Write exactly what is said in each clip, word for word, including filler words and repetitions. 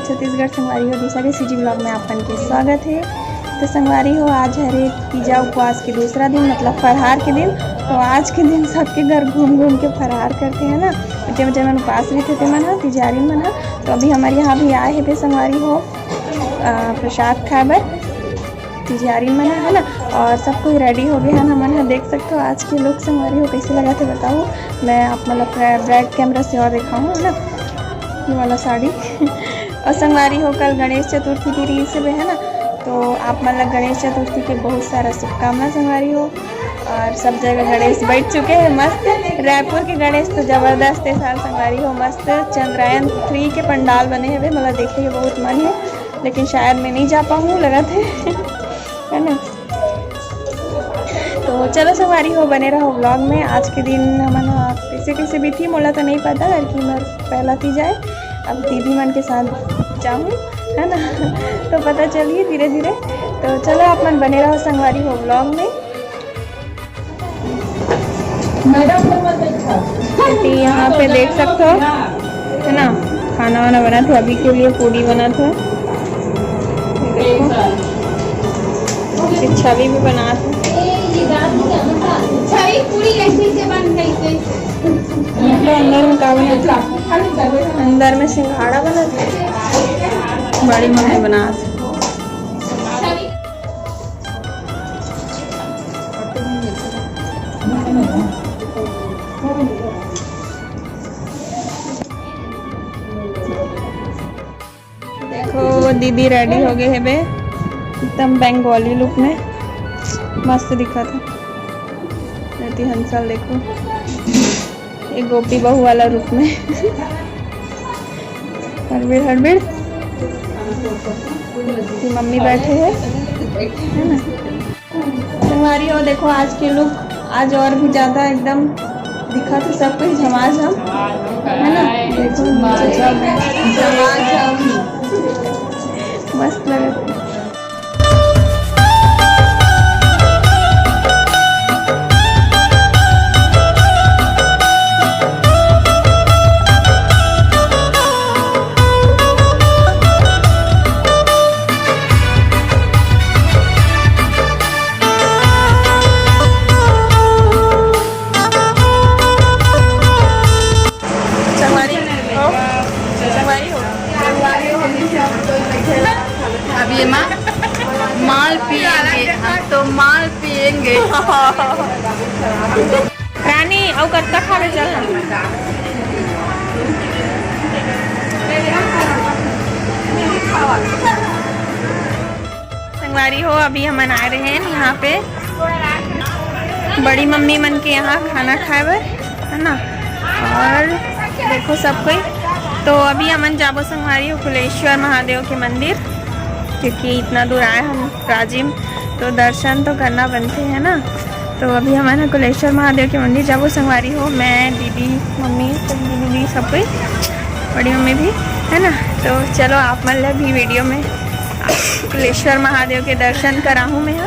छत्तीसगढ़ संगवारी हो, दूसरा के सीजी ब्लॉग में आप मन के स्वागत है। तो संगवारी हो, आज हरे तीजा उपवास के दूसरा दिन, मतलब फरहार के दिन। तो आज के दिन सबके घर घूम घूम के फरहार करते हैं ना, जेमन जेमन उपवास रहिथे तेमन ह, तिजारिन मन ह। तो अभी हमर यहाँ भी आए हे ते संगवारी हो, अ, प्रसाद खाए बर। तिजारिन मन ह, है ना। और सब कोई रेडी हो गए हैं, हमन ह देख सकते हो आज के लुक संगवारी हो कैसे लगा थे बताओ। मैं आप मतलब बैक कैमरा से और दिखाऊँ, है ना, ये वाला साड़ी। और संगवारी हो, कल गणेश चतुर्थी भी रही से है ना, तो आप मन ला गणेश चतुर्थी के बहुत सारा शुभकामना संगवारी हो। और सब जगह गणेश बैठ चुके हैं मस्त। रायपुर के गणेश तो जबरदस्त है साल संगवारी हो, मस्त चंद्रायन थ्री के पंडाल बने हुए, मतलब देखे के बहुत मन है, लेकिन शायद मैं नहीं जा पाऊँ, लगा थे। है ना। तो चलो संगवारी हो, बने रहो ब्लॉग में। आज के दिन हमन ह कैसे कैसे बीती मोला तो नहीं पता, क्योंकि मोर पहला तीजा है। अब दीदी मन के साथ जाऊँ, है ना। तो पता चलिए धीरे धीरे। तो चलो आप मन बने रहो संगवारी हो ब्लॉग में। मैडम, यहाँ पे देख सकते हो, है ना, खाना वाना बना थे। अभी के लिए पूड़ी बना थे। ये देखो, ये छवि भी बना थे। छवि पूरी ऐसी से बन गई थे। अंदर में का बना थे? अंदर में सिंघाड़ा बना थे। बड़ी मम्मी बना थे। देखो, वो दीदी रेडी हो गए हेबे, एकदम बंगाली लुक में, मस्त दिखा था। हंसल देखो, ये गोपी बहू वाला रूप में। हड़बड़ हड़बड़ की मम्मी बैठे हैं, है ना। संगवारी हो, देखो आज के लुक, आज और भी ज्यादा एकदम दिखा तो सब कुछ झमाझम, है ना। देखो नीचे झमाझम, मस्त लगा। संगवारी हो, संगवारी हो। अब ये माँ माल पिएंगे, हम तो माल पिएंगे। रानी, अउ कतका खाबे, चल ना। संगवारी हो, अभी हमन आए रहे हैं यहाँ पे बड़ी मम्मी मन के यहाँ खाना खाए बर, है ना। और देखो सब कोई, तो अभी हमन जाबो संगवारी हो कुलेश्वर महादेव के मंदिर, क्योंकि इतना दूर आए हम राजिम, तो दर्शन तो करना बनते है ना। तो अभी हमन ह कुलेश्वर महादेव के मंदिर जाबो संगवारी हो, मैं, दीदी, मम्मी, सब दीदी, दीदी सब कोई, बड़ी मम्मी भी, है ना। तो चलो आप मन ला भी वीडियो में कुलेश्वर महादेव के दर्शन कराहूँ मैं ह।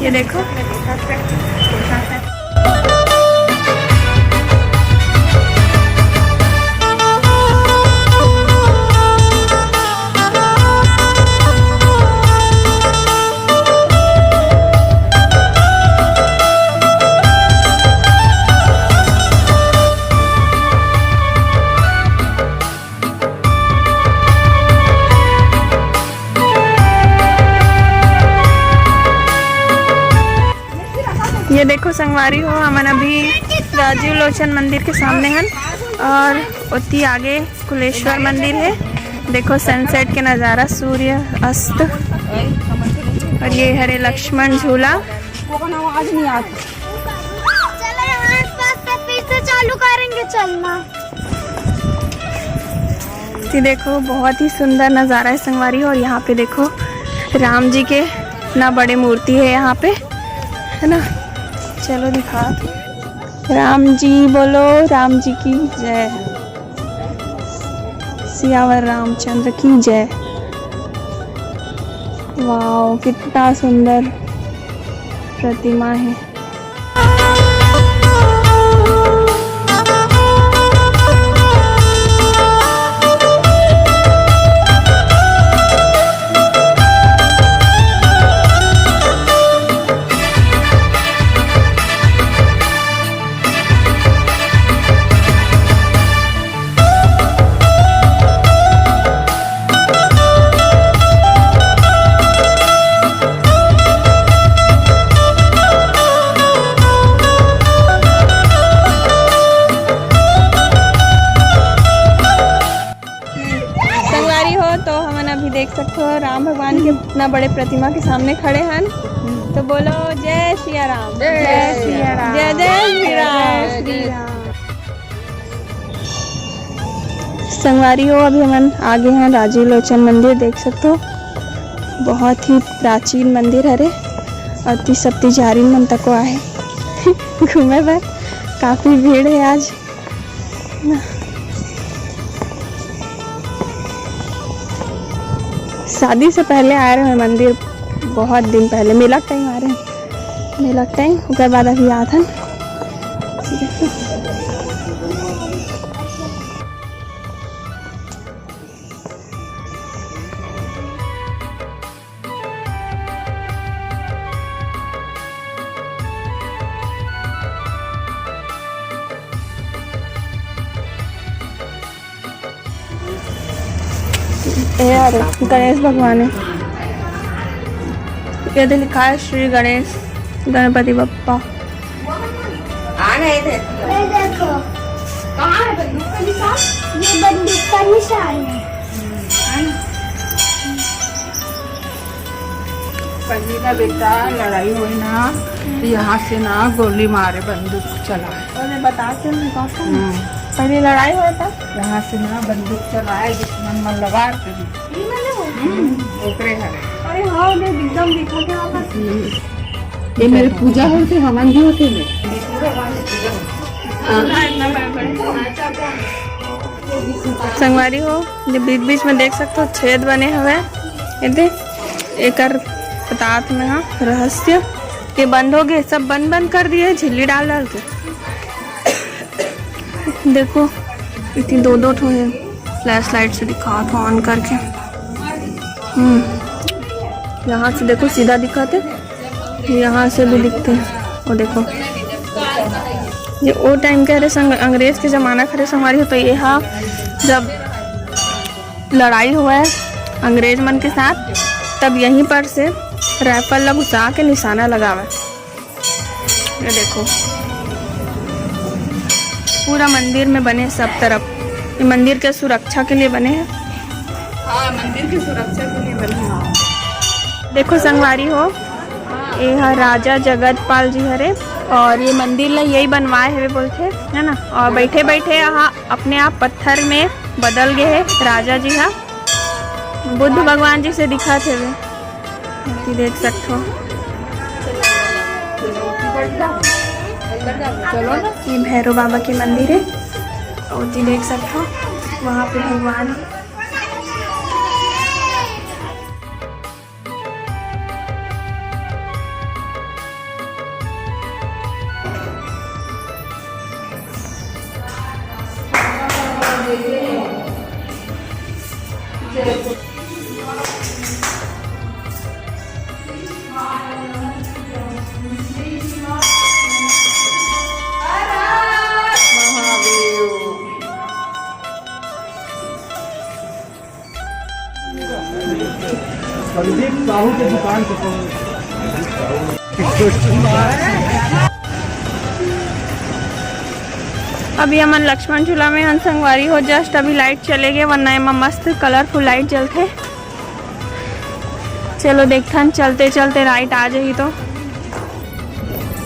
ये देखो। ये देखो संगवारी हो, हमन अभी राजीव लोचन मंदिर के सामने हन और ओती आगे कुलेश्वर मंदिर है। देखो सनसेट के नज़ारा, सूर्य अस्त। और ये हरे लक्ष्मण झूला। चलो यहाँ आसपास से फिर से चालू करेंगे चलना। ये देखो बहुत ही सुंदर नज़ारा है संगवारी। और यहाँ पे देखो राम जी के इतना बड़े मूर्ति है यहाँ पे, है ना। चलो दिखा, राम जी बोलो, राम जी की जय, सियावर रामचंद्र की जय। वाओ, कितना सुंदर प्रतिमा है। राम भगवान के इतना बड़े प्रतिमा के सामने खड़े हन, तो बोलो जय सिया राम। जय सिया राम। जय जय श्री राम। जय जय श्री राम। संगवारी हो, अभी हमन आगे हैं राजीव लोचन मंदिर। देख सकते हो, बहुत ही प्राचीन मंदिर हरे। अति सब तिजारिन मन तको आहे घूमे बर। काफी भीड़ है आज। शादी से पहले आए रहे मंदिर, बहुत दिन पहले, मेला के टाइम आए रहे, मेला के टाइम। ओकर बाद अभी आत हन। ए यार, गणेश भगवान है। ये तो लिखा है श्री गणेश गणपति बप्पा। आ गए थे। ये देखो। कहाँ है बंदूक का निशान? ये बंदूक का निशान है। पहली ना बेटा लड़ाई हुई ना, तो यहाँ से ना गोली मारे, बंदूक चला। अरे बता के मैं कौन सा हम्म। पहले लड़ाई हुआ था? यहाँ से ना बंदूक चलाए, दुश्मन मन लगा के। हम्म, ओकरे हरे। अरे हाँ, उधर एकदम दिखा के वापस। हम्म। ये मेरे पूजा होते, हवन भी होते हैं। हाँ। संगवारी हो, ये बीच बीच में देख सकते हो छेद बने हुए। ये दे, एकर पतात में हा रहस्य, ये बंद हो गए, सब बंद बंद कर दिए झिल्ली डाल डाल के। देखो, इतनी दो दो ठो है, फ्लैश लाइट से दिखात हो ऑन करके। हम्म, यहाँ से देखो सीधा दिखाते, यहाँ से भी दिखते हैं। वो देखो, ये वो टाइम के हरे संग, अंग्रेज के जमाना के हरे संगवारी हो, तो ये हा जब लड़ाई हुआ है अंग्रेज मन के साथ, तब यहीं पर से राइफल ला घुसा के निशाना लगावे। ये देखो, पूरा मंदिर में बने सब तरफ। ये मंदिर के सुरक्षा के लिए बने हैं। हाँ, मंदिर की सुरक्षा के लिए बने हैं। देखो संगवारी हो, ये हा राजा जगतपाल जी हरे और ये मंदिर ला यही बनवाए हवे बोलथे, है ना। और बैठे बैठे यहाँ अपने आप पत्थर में बदल गए है राजा जी हा। बुद्ध भगवान जी से दिखत हवे, एती देख सकथो। चलो ना, ये भैरव बाबा के मंदिर है, और एती देख सकथो, वहाँ पे भगवान है। प्रदीप साहू के दुकान से। अभी हमन लक्ष्मण झूला में हन संगवारी हो, just अभी लाइट चले गए, वरना एमा मस्त कलरफुल लाइट जलथे। चलो देखथन, चलते चलते लाइट आ जाही तो।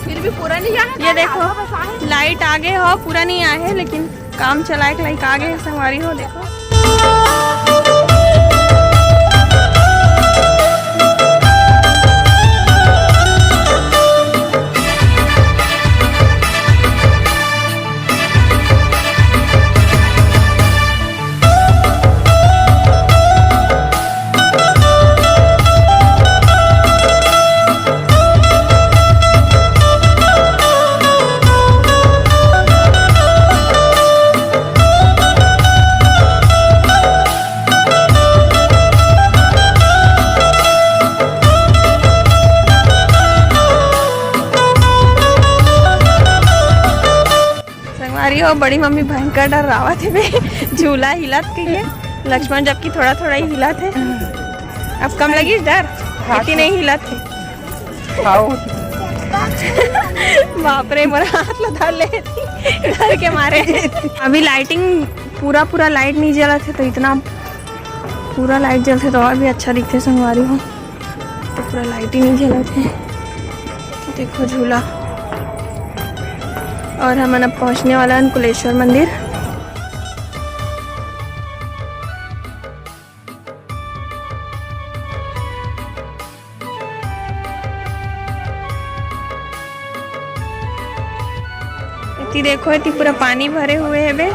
फिर भी पूरा नहीं आया, ये देखो, आधा बस आया। लाइट आगे हो, पूरा नहीं आए है, लेकिन काम चलाए के लाइक आगे है संगवारी हो। देखो, संगवारी हो, बड़ी मम्मी भयंकर डर्रावत हे बे, झूला हिलत के ये। लक्ष्मण जबकि थोड़ा थोड़ा ही हिलत हे। अब कम लगिस डर? हाँ, इतनी तो नहीं हिलत हे। खाओ। बाप रे, मोर हाथ ला धर ले डर के मारे। अभी लाइटिंग पूरा पूरा लाइट नहीं जलत हे, तो इतना पूरा लाइट जलथे तो और भी अच्छा दिखथे संगवारी हो। तो पूरा लाइट ही नहीं जलत हे। देखो झूला। और हमन अब पहुंचने वाला हन कुलेश्वर मंदिर। एती देखो, एती पूरा पानी भरे हुए हेबे,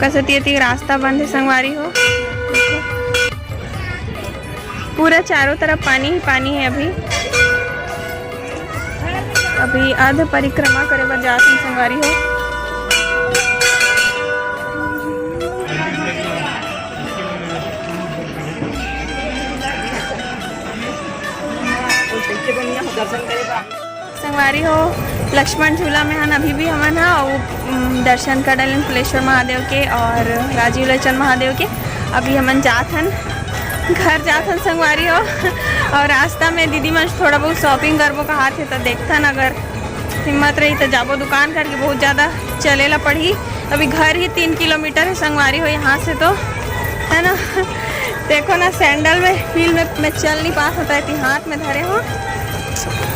कस एती, एती रास्ता बंद हे संगवारी हो। पूरा चारों तरफ पानी ही पानी हे अभी। अभी अर्ध परिक्रमा करे बर जात हन संगवारी हो। संगवारी हो, लक्ष्मण झूला में हन अभी भी हमन ह, अउ, उम, दर्शन कर डलेन कुलेश्वर महादेव के और राजीव लोचन महादेव के। अभी हमन जात हन, घर जात हन संगवारी हो। और रास्ता में दीदी मन थोड़ा बहुत shopping करबो कहात हे, तो देखथन अगर हिम्मत रही तो जाबो दुकान करके, बहुत ज्यादा चले ला पड़ही। अभी घर ही तीन किलोमीटर हे संगवारी हो यहाँ से, तो है ना। देखो ना, सैंडल में, हील में मैं चल नहीं पात हों, एती हाथ में धरे हों,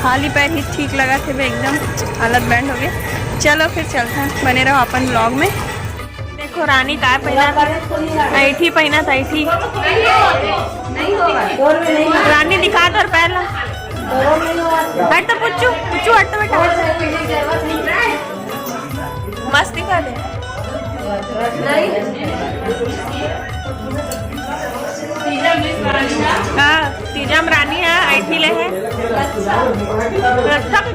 खाली पैर ही ठीक लगथे बे, एकदम हालत bad हो गे। चलो फिर चलथन, बने रहो अपन vlog में। देखो रानी काय पहिना, ऐठी पहिना था, ऐठी। रानी दिखा तोर पैर ला। हट तो पुच्चू, पुच्चू हट तो बेटा। मस्त दिखा दे। हाँ, तीजा म रानी हे, ऐठी ले हे। रस्ता में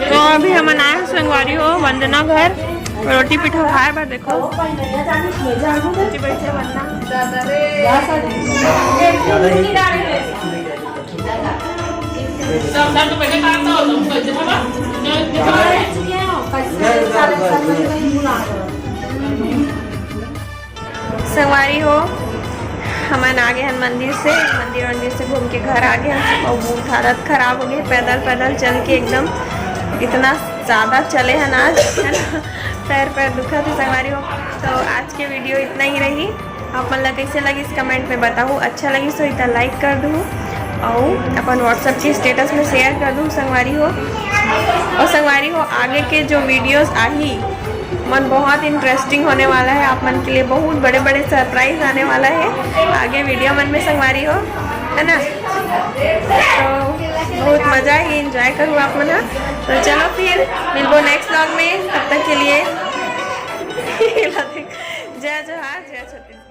तो अभी हमन आए हन संगवारी हो वंदना घर, रोटी पीठा खाए बर। देखो, नीचे बैठे वंदना। संगवारी हो, हमन आ गे हन मंदिर से, मंदिर वंदिर से घूम के घर आ गे हन। अउ बहुत हालत खराब हो गे, पैदल पैदल चल के एकदम इतना ज्यादा चले हन आज, है ना, पैर पैर दुखत हे संगवारी हो। तो आज के video इतना ही रही। आप मन ला कैसे लगिस comment में बताहू, अच्छा लगिस होही त like कर दूहू, अउ अपन WhatsApp के status में share कर दूहू संगवारी हो। अउ संगवारी हो, आगे के जो videos आही मन बहुत interesting होने वाला है, आप मन के लिए बहुत बड़े बड़े surprise आने वाला है आगे video मन में संगवारी हो, है ना। तो बहुत मजा ही enjoy करूँ आप मन ह। तो चलो फिर मिलबो next vlog में, तब तक के लिए जय जोहार, जय छत्तीसगढ़।